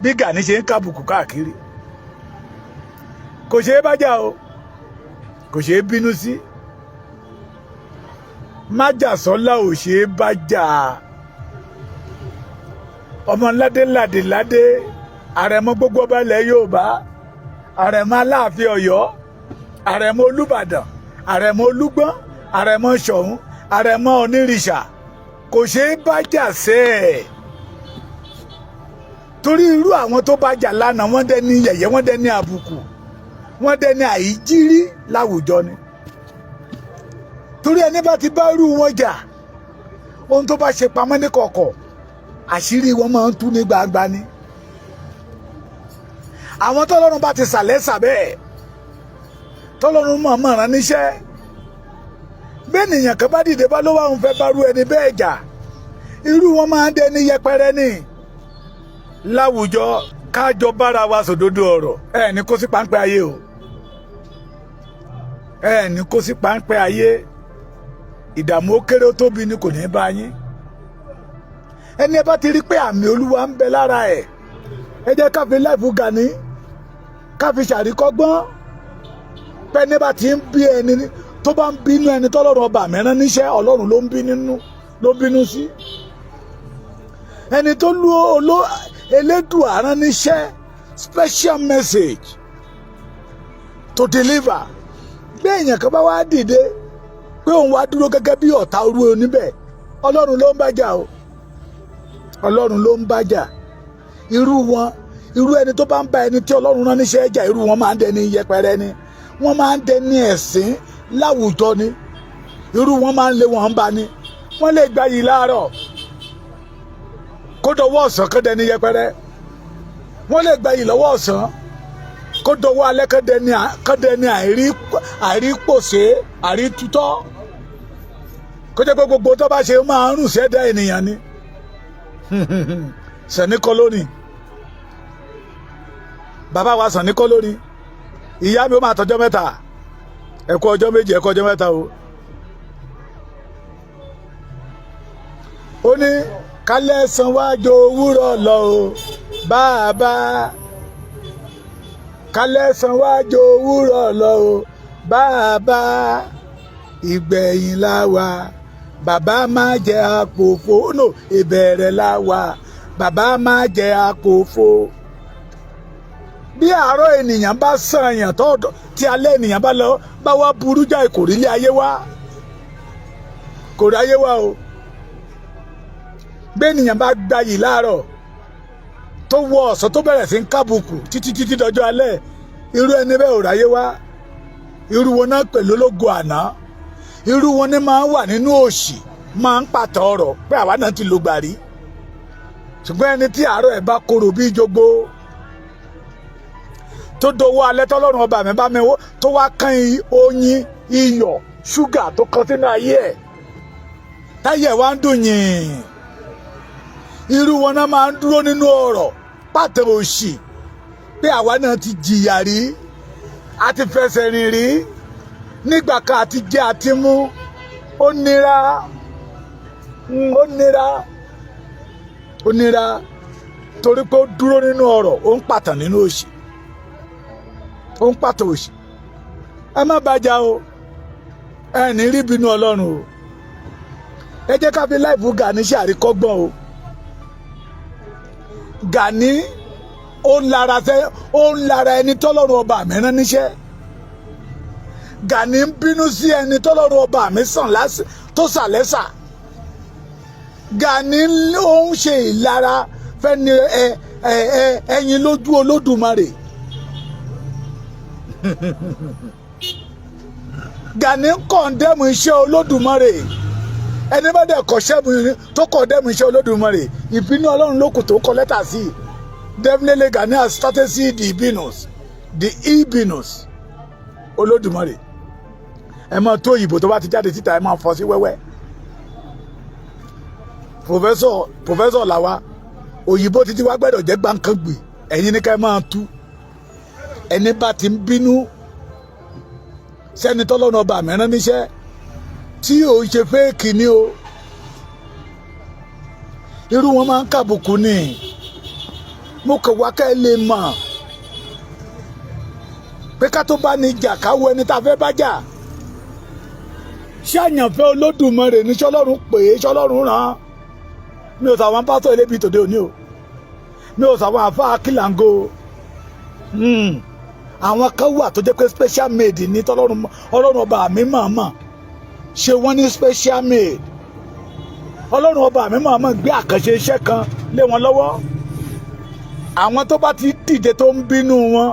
Bí Gani ṣe ń kábùkù káàkiri, kò ṣeé bá jà o, kò ṣeé bínú sí. Májàsọ́lá ò ṣeé bá jà. Ọmọ ládé ládé ládé, àrẹ̀mọ gbogbo ọba ilẹ̀ Yorùbá, àrẹ̀mọ Aláàfin Ọ̀yọ́, àrẹ̀mọ Olúbàdàn, àrẹ̀mọ Olúgbọ́n, àrẹ̀mọ Ṣọ̀ún, àrẹ̀mọ Onírìṣà, kò ṣeé bá jà sẹ́ẹ̀, torí irú àwọn tó bá jà lánàá, wọ́n dẹ́ ní yẹ̀yẹ́, wọ́n dẹ́ ní àbùkù, wọ́n dẹ́ ní àìjírí láwùjọ ni. Torí ẹni bá ti bá irú wọn jà, ohun tó bá ṣe pamọ́ ní kọ̀kọ̀, àṣírí wọn máa ń tú ní gbangba ni. Àwọn tọ́lọ́run bá ti sàlẹ̀ sàbẹ́, tọ́lọ́run mọ̀ mọ̀ rán níṣẹ́ bẹ́ẹ̀, nìyàn kan bá dìde bá ló wà ń fẹ́ bá rú ẹni bẹ́ẹ̀ jà, irú wọn máa ń dẹni yẹpẹrẹ ní láwùjọ. Kájọ bára wa sòdodo ọ̀rọ̀. Ẹ ní kó sí páńpẹ́ ayé o, ẹ ní kó sí páńpẹ́ ayé. Ìdààmú ó kéré ó tóbi ni kò ní bá yín. Ẹni ẹ bá ti rí pé àmì Olúwa ń bẹ lára ẹ, ẹ jẹ́ ká fi life Gani ká fi ṣàríkọ́gbọ́n. Pẹ́ni bá ti ń bí ẹni tó bá ń bínú ẹni tọ́lọ́run ọba mìíràn níṣẹ́, Ọlọ́run ló ń bí nínú, ló ń bínú sí ẹni tó lú oló Elédùà rán níṣẹ́, special message to deliver. Bí èèyàn kan bá wá dìde pé òun wá dúró gẹ́gẹ́ bí ọ̀tá orú oníbẹ̀, Ọlọ́run ló ń bá jà o, Ọlọ́run ló ń bá jà. Irú wọn, irú ẹni tó bá ń bá ẹni tí Ọlọ́run rán níṣẹ́ jà, irú wọn máa ń dẹni yẹpẹrẹ ni, wọ́n máa ń dẹni ẹ̀sín láwùjọ ni. Irú wọn máa ń lé wọn bá ni. Wọ́n lè gba yìí láàárọ̀, kó dọwọ́ ọ̀sán, kó dẹni yẹpẹrẹ. Wọ́n lè gba yìí lọ́wọ́ ọ̀sán, kó dọwọ́ alẹ́, kó dẹni àìrípòṣé, àìrítútọ́, kó jẹ́ pé gbogbo tó bá ṣe máa ń rùn sẹ́dá ènìyàn ni. Sànní kọ́ lónìí, bàbá wa Sànní kọ́ lónìí. Ìyá mi, ó máa tọjọ́ mẹ́ta. Ẹ kú ọjọ́ 2, ẹ kú ọjọ́ mẹ́ta o. Ó ní kálẹ̀ san wájú òwúrọ̀ lọ o, bàbá. Kálẹ̀ san wájú òwúrọ̀ lọ o, bàbá. Ìgbẹ̀yìn la wà, bàbá, má jẹ́ àpòfo. No, ìbẹ̀rẹ̀ la wà, bàbá, má jẹ́ àpòfo. Bí àárọ̀ ènìyàn bá sàn èèyàn tó, tí alẹ́ ènìyàn bá lọ bá wá burú jáì, kò rí ilé ayé wá, kò rí ayé wá o. Bí ènìyàn bá gbayì láàárọ̀, tó wọ ọ̀sán, tó bẹ̀rẹ̀ sí ń kábùkù títí títí dọjọ́ alẹ́, irú ẹni bẹ́ẹ̀ ò ráyé wá. Irú wọn náà pẹ̀lú ológo àná. Irú wọn ni máa ń wà nínú òṣì, máa ń pàtó ọ̀rọ̀ pé àwa náà ti lo gbàrí. Ṣùgbọ́n ẹni tí àárọ̀ ẹ̀ bá korò bí jogbo, tó dowó alẹ́, tọ́lọ́run ọba mi bá mi tó wá kán oyin, iyọ̀, ṣúgà tó kán sínú ayé ẹ̀, táyé ẹ̀ wá ń dùn yìn, irú wọn náà máa ń dúró nínú ọ̀rọ̀ pàtó òṣì pé àwa náà ti jìyà rí, a ti fẹsẹ̀ rìn rí nígbà kan, àti jẹ àti mú ó nira, ó nira, ó nira, torí pé ó dúró nínú ọ̀rọ̀, ó ń pàtàn nínú òṣì, ó ń pàtàn òṣì. Ẹ má bàjá o, ẹ ní rí bínú Ọlọ́run o. Ẹ jẹ́ ká fi life Gani ṣe àríkọ́gbọ́n o. Gani ó ń lara fẹ́, ó ń lara ẹni tọ́lọ́run ọba mi rán níṣẹ́. Gani ń bínú sí ẹni tọ́lọ́run ọba mi sàn tó sàlẹ́sà. Gani ó ń ṣe ìlara fẹ́ni ẹ ẹ ẹ ẹyin lójú Olódùmarè. Gani ń condemn iṣẹ́ Olódùmarè. Ẹni bá dẹ̀ kọ́ṣẹ́ mu tó condemn iṣẹ́ Olódùmarè, ìbínú Ọlọ́run ló kù tó kọ lẹ́tà sí i. Definitely Gani has started see the ìbínus, the ìbínus Olódùmarè. Ẹ máa tó òyìnbó tó bá ti jáde síta, ẹ máa fọ́ sí wẹ́wẹ́. Professor, professor làwa, òyìnbó títí wá gbẹ́dọ̀ jẹ́ gbàǹkangbì. Ẹ̀yin ní ká ẹ máa tú. Ẹni bá ti ń bínú sẹ́ni tọ́lọ́run ọba mìíràn níṣẹ́, tí ò ń ṣe fake ni o, irú wọn máa ń kàbùkù ni. Mo kàn wá kẹ́ ẹ lè mọ̀ pé ká tó bá ní jà, ká wo ẹni tá a fẹ́ bá jà. Ṣé àyànfẹ́ Olódùmarè ní? Ṣọlọ́run pè é? Ṣọlọ́run rán án? Mi ò sàwọn pásítọ̀ elébi tòde òní o, mi ò sàwọn àfáà kìlàngó. Àwọn kan wà tó jẹ́ pé special made ní tọ́lọ́run. Ọlọ́run ọba mi mọ̀ọ́mọ̀ ṣe wọ́n ní special made. Ọlọ́run ọba mi mọ̀ọ́mọ̀ gbé àkànṣe iṣẹ́ kan lé wọn lọ́wọ́. Àwọn tó bá ti dìde tó ń bínú wọn,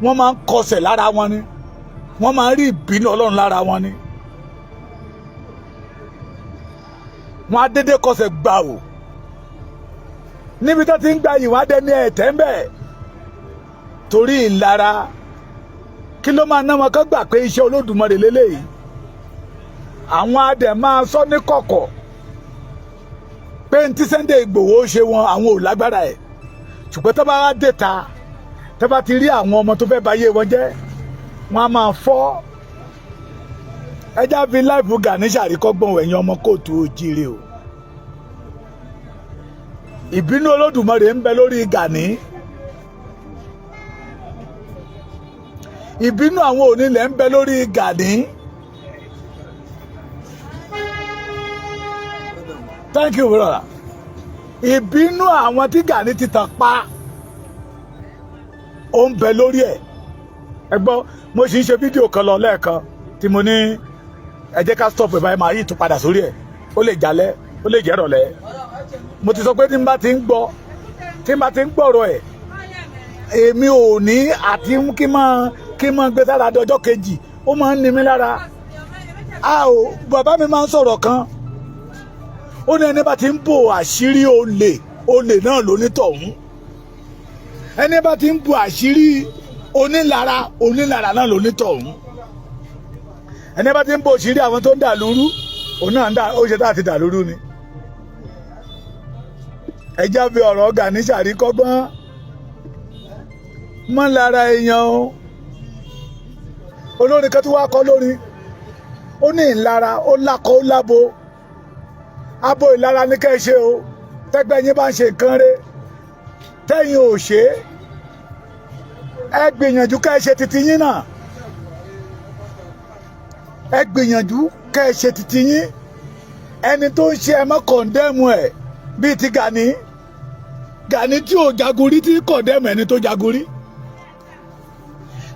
wọ́n máa ń kọsẹ̀ lára wọn ni, wọ́n máa ń rí ìbínú Ọlọ́run lára wọn ni. Wọ́n á dédé kọsẹ̀ gbà o níbi tó ti ń gba yìí, wọ́n á dẹni ẹ̀tẹ́ ń bẹ̀ torí ìlara. Kí ló máa ná wọn kán gbà pé iṣẹ́ Olódùmarè lélẹ́yìí? Àwọn adẹ̀ máa sọ ní kọ̀kọ̀ pé ní tí Sunday Ìgbòho ṣe wọn, àwọn ò lágbára ẹ̀. Ṣùgbọ́n tó bá wá dé ta, tó bá ti rí àwọn ọmọ tó fẹ́ bayé wọn jẹ́, wọ́n á máa fọ́. Ẹjá fi life Gani ṣàríkọ́gbọ̀n. Ẹ̀yin ọmọ káàárọ̀ oòjíire o, ìbínú Olódùmarè ń bẹ lórí Gani, ìbínú àwọn onílẹ̀ ń bẹ lórí Gani. Thank you, brother. Ìbínú àwọn tí Gani ti tàn pa ó ń bẹ lórí ẹ̀. Ẹ gbọ́, mo sì ń ṣe fídíò kan lọ lẹ́ẹ̀kan tí mo ní ẹ jẹ́ ká stop ẹ̀ báyìí, máa yí tún padà sórí ẹ̀. Ó lè jalẹ́, ó lè jẹ́ ìrọ̀lẹ́. Mo ti sọ pé tí n bá ti ń gbọ́, tí n bá ti ń gbọ́rọ̀ ẹ̀, èmi ò ní àti kí máa gbé sára dọjọ́ kejì, ó máa ń ní mi lára. A ò bàbá mi máa ń sọ̀rọ̀ kan, ó ní ẹni bá ti ń bò àṣírí olè, olè náà lónítọ̀hún. Ẹni bá ti ń bò àṣírí onílara, onílara náà lónítọ̀hún. Ẹni bá ti ń bò àṣírí àwọn tó ń dà lúrú, òun náà ń dà, ó ṣe tá àti dà lúrú ni. Ẹ já fi ọ̀rọ̀ Gani ṣàríkọ́gbọ́n. Mọ́ lára èèyàn o. Olórin kan tó wá kọ́ lórin, ó ní ìlara ó lákọ ó lábo. Abo ìlara ní kẹ́ ẹ ṣe o. Tẹ́gbẹ́ yín bá ń ṣe nǹkan rẹ̀ tẹ́yìn ò ṣe é, ẹ gbìyànjú kẹ́ ẹ ṣe titi yín náà. Ẹ gbìyànjú kẹ́ ẹ ṣe titi yín. Ẹni tó ń ṣe, ẹ má condemn ẹ̀ bíi ti Gani. Gani tí ò jagun rí tí condemn ẹni tó jagun rí.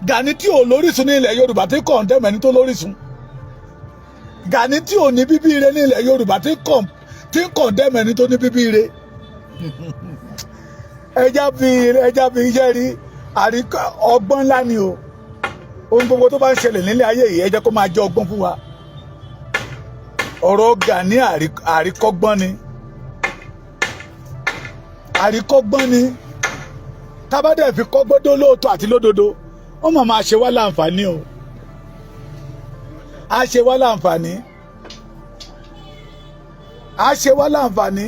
Gani tí ò lórísun ní ilẹ̀ Yorùbá tí condemn ẹni tó lórísun. Gani tí ò ní bíbí ire ní ilẹ̀ Yorùbá tí ń condemn ẹni tó ní bíbí ire. Ẹja fi iṣẹ́ rí àríkọ́ ọgbọ́n ńlá ni o. Ohun gbogbo tó bá ń ṣẹlẹ̀ nílé ayé yìí, ẹ jẹ́ kó máa jẹ́ ọgbọ́n fún wa. Ọ̀rọ̀ Gani, àríkọ́gbọ́n ni, àríkọ́gbọ́n ni. Tábàdẹ̀ fi kọ́gbọ́n dó lóòótọ́ àti lódodo, ó mọ̀ máa ṣe wá láǹfààní o. Á ṣe wá láǹfààní, á ṣe wá láǹfààní.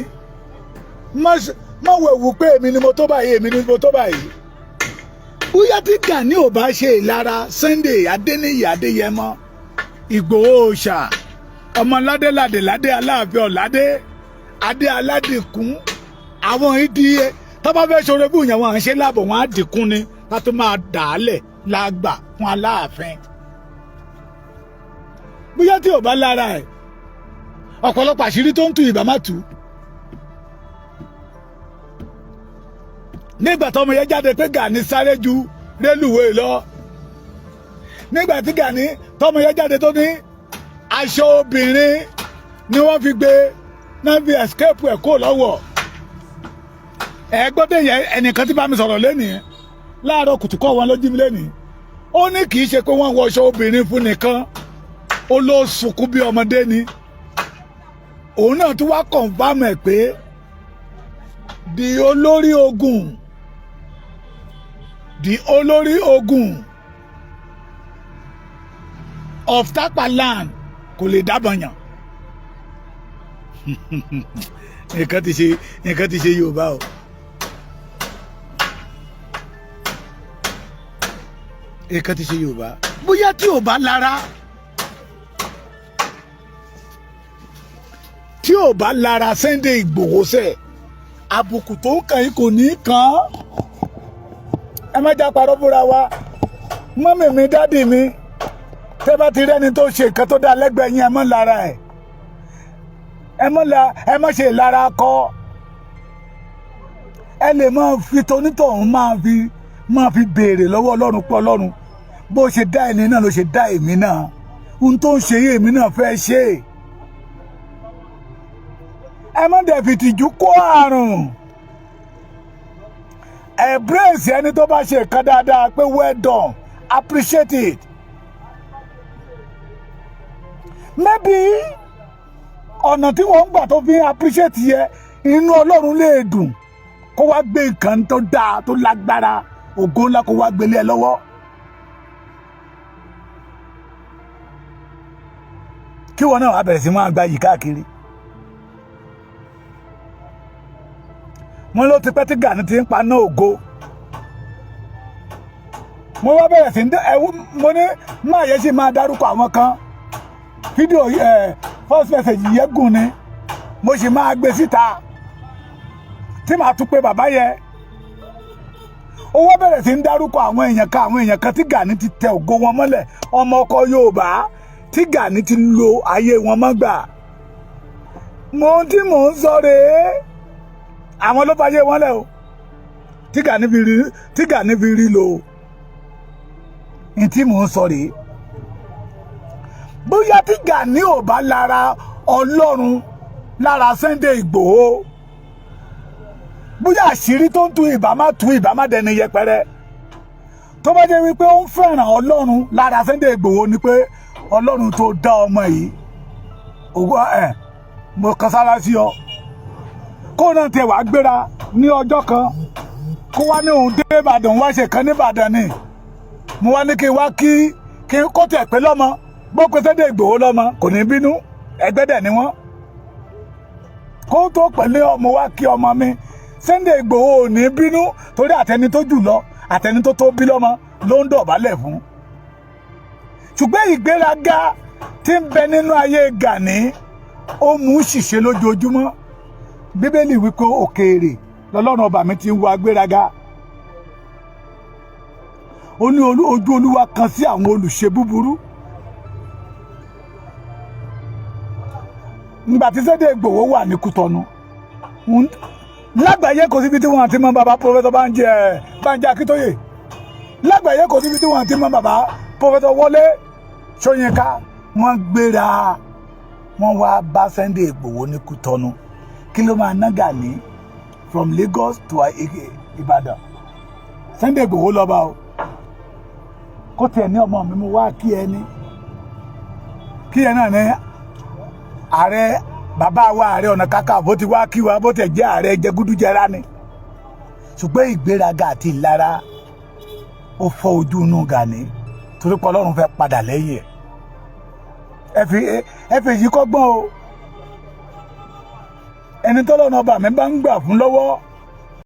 Má wẹ̀wù pé èmi ni mo tó báyìí, èmi ni mo tó báyìí. Bóyá tí Gani ò bá ṣe ìlara Sunday Adéníyì Adéyẹmọ Ìgbòho Òòṣà, ọmọ ládéládé ládé Aláàfin ọ̀ládé adé aládìkún, àwọn ìdí tó bá fẹ́ ṣoore fún yẹn, wọn à ń ṣe láàbọ̀, wọn á dìkún ni ká tó máa dà á lẹ̀ lágbà fún Aláàfin. Bóyá tí ò bá lára ẹ̀, ọ̀pọ̀lọpọ̀ àṣírí tó ń tú ìbá má tú. Nígbà tọmọ yẹn jáde pé Gani sáré ju rélùwé lọ, nígbà tí Gani tọmọ yẹn jáde tó ní aṣọ obìnrin ni wọ́n fi gbé náà fi escape ẹ̀ kó lọ́wọ́ ẹ. Gbọ́dọ̀ yẹn, ẹnìkan tí bá mi sọ̀rọ̀ lẹ́nìí láàárọ̀ kùtùkọ́ wọn ló jí mi lẹ́nìí, ó ní kì í ṣe pé wọ́n wọṣọ obìnrin fún nìkan, ó ló sunkún bí ọmọdé ni. Òun náà tún wá confirm ẹ̀ pé di olórí ogun, the olórí ogun of Tapa land kò lè dábọ̀ yàn. Nǹkan ti ṣe, nǹkan ti ṣe Yorùbá o. Nǹkan ti ṣe Yorùbá. Bóyá tí ò bá lára, tí ò bá lára Sunday Ìgbòho sẹ, àbùkù tó ń kàn yín kò ní kàn án. Ẹ má já parọ́ fúnra wa. Mummy mi, daddy mi, tẹ́ bá ti rẹ́ni tó ṣe nǹkan tó dáa lẹ́gbẹ̀ẹ́ yín, ẹ mọ́ lára ẹ̀, ẹ mọ́ la, ẹ má ṣe lára kọ́. Ẹ lè máa fi tonítọ̀hún máa fi béèrè lọ́wọ́ Ọlọ́run pé, Ọlọ́run, bó ṣe dá ẹni náà ló ṣe dá èmi náà, ohun tó ń ṣe yé èmi náà fẹ́ ṣe. Ẹ má dẹ̀ fi tìjú kó àrùn. Embrace ẹni tó bá ṣe nǹkan dáadáa pé, "Well done, appreciate it." Maybe ọ̀nà tí wọ́n ń gbà tó fi ń appreciate yẹ, inú Ọlọ́run lè dùn kó wá gbé nǹkan tó dáa, tó lágbára, ògo ńlá, kó wá gbélé ẹ lọ́wọ́. Kí wọn náà wá bẹ̀rẹ̀ sí máa gba yìí káàkiri. Wọn ló ti pẹ́ tí Gani ti ń paná ògo. Mo wá bẹ̀rẹ̀ sí ẹwú, mo ní máa yẹ sí máa dárúkọ àwọn kan. Fídíò ẹ, first message yẹn gùn ni, mo sì máa gbé síta tí màá tún pé bàbá yẹ. Ó wá bẹ̀rẹ̀ sí ń dárúkọ àwọn èèyàn kan, àwọn èèyàn kan tí Gani ti tẹ ògo wọn mọ́lẹ̀, ọmọ ọkọ Yorùbá tí Gani ti lo ayé wọn mọ́ gbà. Mo tí mò ń sọ rèé, àwọn ló fàyè wọn lẹ o tí Gani fi rí lò ó. Ní tí mò ń sọ rèé, bóyá tí Gani ò bá lára Ọlọ́run lára Sunday Ìgbòho, bóyá àṣírí tó ń tú ìbá má tú, ìbá má dẹni yẹpẹrẹ. Tó bá jẹ́ wípé ó ń fẹ́ràn Ọlọ́run lára Sunday Ìgbòho ni pé, Ọlọ́run tó dá ọmọ yìí, ògùn ẹ̀, mo kan sára sí ọ, kó náà tiẹ̀ wá gbéra ní ọjọ́ kan, kó wá ní òun dé Ìbàdàn, wá ṣe kan ní Ìbàdàn ni, mo wá ní kí n wá kí kó tiẹ̀ pé lọ́mọ, bó pe Sunday Ìgbòho lọ́mọ, kò ní bínú, ẹgbẹ́ dẹ̀ ni wọ́n. Kó tó pẹ̀lú ọmọ wá kí ọmọ mi Sunday Ìgbòho ò ní bínú, torí àtẹni tó jù lọ, àtẹni tó tó bí lọ́mọ ló ń dọ̀bálẹ̀ fún. Ṣùgbọ́n ìgbéraga tí ń bẹ nínú ayé Gani, ó mú ṣìṣe lójoojúmọ́. Bíbélì wípé òkèèrè lọ́lọ́run ọba mi ti ń wo agbéraga. Ó ní ojú Olúwa kan sí àwọn olùṣe búburú. Nígbà tí Sunday Ìgbòho wà ní Kútọ́nù, lágbàáyé kò síbi tí wọ́n ti mọ bàbá Professor Bánjí ẹ̀, Bánjí Akíntóyè. Lágbàáyé kò síbi tí wọ́n ti mọ bàbá Professor Wọlé Ṣóyínká. Wọ́n gbéra, wọ́n wá bá Sunday Ìgbòho ní Kútọ́nù. Kí ló máa ná Gani from Lagos to Ìbàdàn? Sunday Ìgbòho lọ́ba o, kó tiẹ̀ ní ọmọ mi, mo wá kí ẹ ní kí ẹ náà ní ààrẹ, bàbá wa Ààrẹ Ọ̀nà Kakanfò ti wá kí wa, bó tẹ̀ jẹ́ ààrẹ jẹgúdújẹrá ni. Ṣùgbọ́n ìgbéraga àti ìlara ó fọ́ ojú inú Gani, torí pé Ọlọ́run fẹ́ padà lẹ́yìn ẹ̀. Ẹ fi èyí kọ́gbọ́n o. Ẹni tọ́lọ́run ọba mi bá ń gbà fún lọ́wọ́,